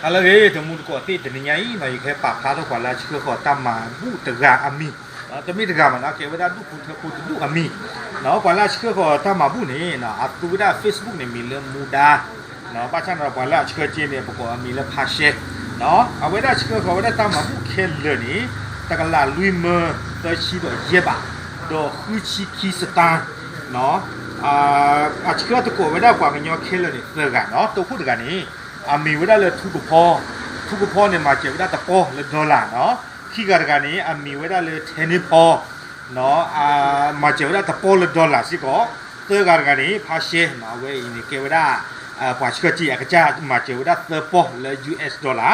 ဟါလၢအဂ့ၤ တမူတကိးသ့ၣ် တနံၤညါအံၤနီၤ ယကဟဲပာ်ဖျါထီၣ်ပှၤလၢအဆှၢဃီၤတၢ်မၤဘူၣ်တဂၤအမံၤ, တမ့ၢ်တဂၤမးနီၤ ကဲဝဲဒၣ်ဒူၣ်ဖိထၢဖိတဒူၣ်အမံၤ, ပှၤလၢအဆှၢဃီၤတၢ်မၤဘူၣ်န့ၣ် အသူဝဲဒၣ် Facebook န့ၣ် မံၤလၢမူဒါ, ဘၣ်ဆၣ်န့ၣ်ဒီးပှၤလၢအဆှၢက့န့ၣ် ပကိးအမံၤလၢဖါရှဲ, အဝဲဒၣ်ဆှၢဃီၤဝဲဒၣ်တၢ်မၤဘူၣ်ခဲလၢာ်န့ၣ် တကလးလွံၢ်မၢသၢဆံဒီးယဲၢ်ဘး, ဒီးဃုဆံခံစတၢ် အဆှၢသကိးဝဲဒၣ်ပှၤကညီခဲလၢာ်န့ၣ်သၢဂၤနီၤ, တိခိၣ်တဂၤန့ၣ် အမံၤဝဲဒၣ်လၢထူကဖီ, ထူကဖီန့ၣ် မၤစၢၤဝဲဒၣ်တပီၢ်လၢ dollar နီၤ, ခံဂၤတဂၤန့ၣ် အမံၤဝဲဒၣ်လၢထဲန့ဖီ မၤစၢၤဝဲဒၣ်တပီၢ်လၢ dollar စ့ၢ်ကီး, သၢဂၤတဂၤန့ၣ် ဖါရှဲနီၤ, အဝဲအံၤန့ၣ်ကဲဝဲဒၣ် ပှၤဆှၢက့အကစၢ် မၤစၢၤဝဲဒၣ်သၢပီၢ်လၢ US dollar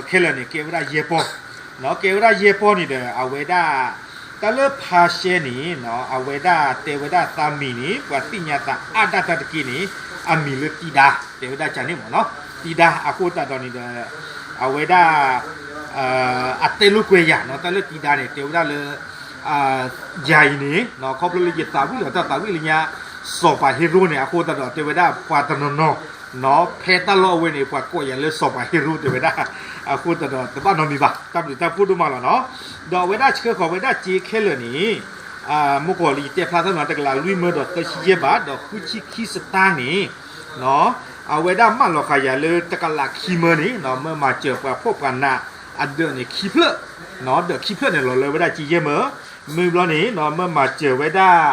ခဲလၢာ်န့ၣ် ကဲဝဲဒၣ်ယဲၢ်ပီၢ်, ကဲဝဲဒၣ်ယဲၢ်ပီၢ်န့ၣ်ဒီး အဝဲဒၣ် တၢ်လၢဖါရှဲန့ၣ် အဝဲဒၣ်တဲဝဲဒၣ်သးမံၤန့ၣ် ပှၤသ့ၣ်ညါသးအါဒၣ်တၢ်တက့ၢ်န့ၣ် အမံၤလၢတံဒါ တဲဝဲဒၣ်ကန့ၣ်မးနီၤ, တံဒါအဃိသတးဒီးန့ၣ်ဒီး အဝဲဒၣ် အတဲလိာ်ကွဲယၤနီၤ, တၢ်လၢတံဒါန့ၣ် တဲဝဲဒၣ်လၢ ယၤအံၤန့ၣ် ခီဖျိလၢယသးဝံၣ်လီၤတၢ်သးဝံၣ်လၢညါ စီၤပၤဟ့ရိန့ၣ် အဃိသတးဒီးတဲဝဲဒၣ်ပှၤတနီၤနီၤ ဖဲတၢ်လီၢ်အဝဲန့ၣ် ပှၤကိးယၤလၢစီၤပၤဟ့ရိတဲဝဲဒၣ်, အဃိသတးဒီးတဘၣ်နီတမံၤဘၣ်, တၢ်ဘျုးတၢ်ဖှိၣ်ဒိၣ်မးလီၤနီၤ, ဒီးအဝဲဒၣ်ဆှၢဃီၤဝဲဒၣ်စ့ခဲလၢာ်န့ၣ် မ့ၢ်ကီးလၢယတဲဖျါသးနီၤ တကလးလွံၢ်မၢဒီးသၢဆံယဲၢ်ဘး ဒီးဃုဆံခံစတၢ်န့ၣ် အဝဲဒၣ်မၢလီၤဃာ်ယၤလၢတကလးခံမၢန့ၣ် မၢမၤစၢၤပှၤဖှီၣ်ပှၤနးအဒၢးန့ၣ်ခံဖျၢၣ်, ဒၢးခံဖျၢၣ်န့ၣ်လီၤလၢဝဲဒၣ်ကယဲၢ်မၢ, မ့ၢ်ဘျီန့ၣ် မၢမၤစၢၤဝဲဒၣ်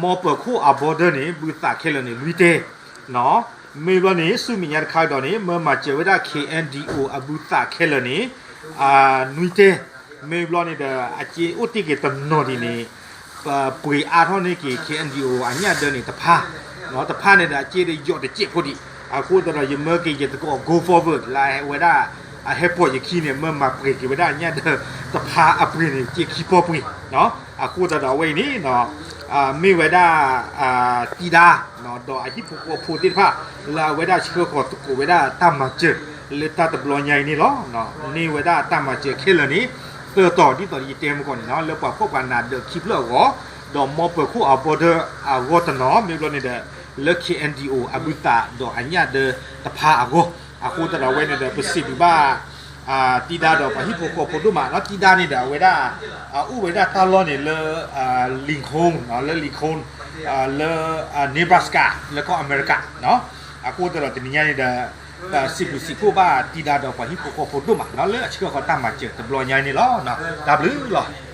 မီပၢၤခိၣ်အ border န့ၣ် ဘုသးခဲလၢာ်န့ၣ် လွံၢ်တဲ, မ့ၢ်ဘျီန့ၣ် ဆူမဲာ်ညါတခါကဒီးန့ၣ် မၢမၤစၢၤဝဲဒၣ် KNDO အဘုသးခဲလၢာ်န့ၣ် နွံတဲ, မ့ၢ်ဘျီန့ၣ်ဒီး အစ့အိၣ်တ့ၢ်က့ၤတနီၤဒ်န့ၣ် ပှ့ၤအါထီၣ်န့ၢ်က့ၤ KNDO အညၣ်ဒၢန့ၣ်တဖါ, တဖါန့ၣ်ဒီး အစ့ဒီးယီၢ်တစဲးဖိဒံး, အဃိသတးဒီး ယမၢက့ၤယတကိး go forward လၢဝဲဒၣ် အဟဲပိာ်ယခံန့ၣ် မၢမၤပှ့ၤက့ၤဝဲဒၣ်အညၣ်ဒၢတဖါအပှ့ၤန့ၣ် စ့ခံပီၢ်ပှ့ၤ, အဃိသတးဒီးအဝဲအံၤန့ၣ် မ့ၢ်ဝဲဒၣ် တံဒါ ဒီးအဟံၣ်ဖိဃီဖိသ့ၣ်တဖၣ် လၢအဝဲဒၣ်ဆှၢဃီၤသကိးဝဲဒၣ်တၢ်မၤစၢၤ လၢတၢ်တဘျီညါအံၤန့ၣ်လီၤ. မ့ၢ်ဝဲဒၣ်တၢ်မၤစၢၤခဲလၢာ်န့ၣ် သၢတီၤဒ်သိးယတဲမုၢ်ကီၢ်န့ၣ်လီၤ. လၢပှၤဖှီၣ်ပှၤနးဒၢးခံဖျၢၣ်အဂီၢ်, ဒီးမီပၢၤခိၣ်အ border အဂီၢ်တနီၤ, မ့ၢ်ဘျီန့ၣ်ဒီး လၢ KNDO အဘုသးဒီးအညၣ်ဒၢတဖါအဂီၢ်, အဃိသတးဒီးအဝဲန့ၣ်ဒီး ပစံးဘျုးဘၣ် တံဒါဒီးပှၤဟံၣ်ဖိဃီဖိဒိၣ်မးနီၤ. တံဒါန့ၣ်ဒီးအဝဲဒၣ် အိၣ်ဝဲဒၣ်တၢ်လီၢ်န့ၣ်လၢ Lincoln နီၤ, လၢ Lincoln လၢ Nebraska လၢကီၢ်အမဲရကၤနီၤ. အဃိသတးဒီးတနံၤညါန့ၣ်ဒီး ပစံးဘျုးစံးဖှိၣ်ဘၣ်တံဒါဒီးပှၤဟံၣ်ဖိဃီဖိဒိၣ်မးနီၤ လၢအဆှၢဃီၤတၢ်မၤစၢၤတဘျီညါအံၤန့ၣ်လီၤ. တၢ်ဘျုးလီၤ.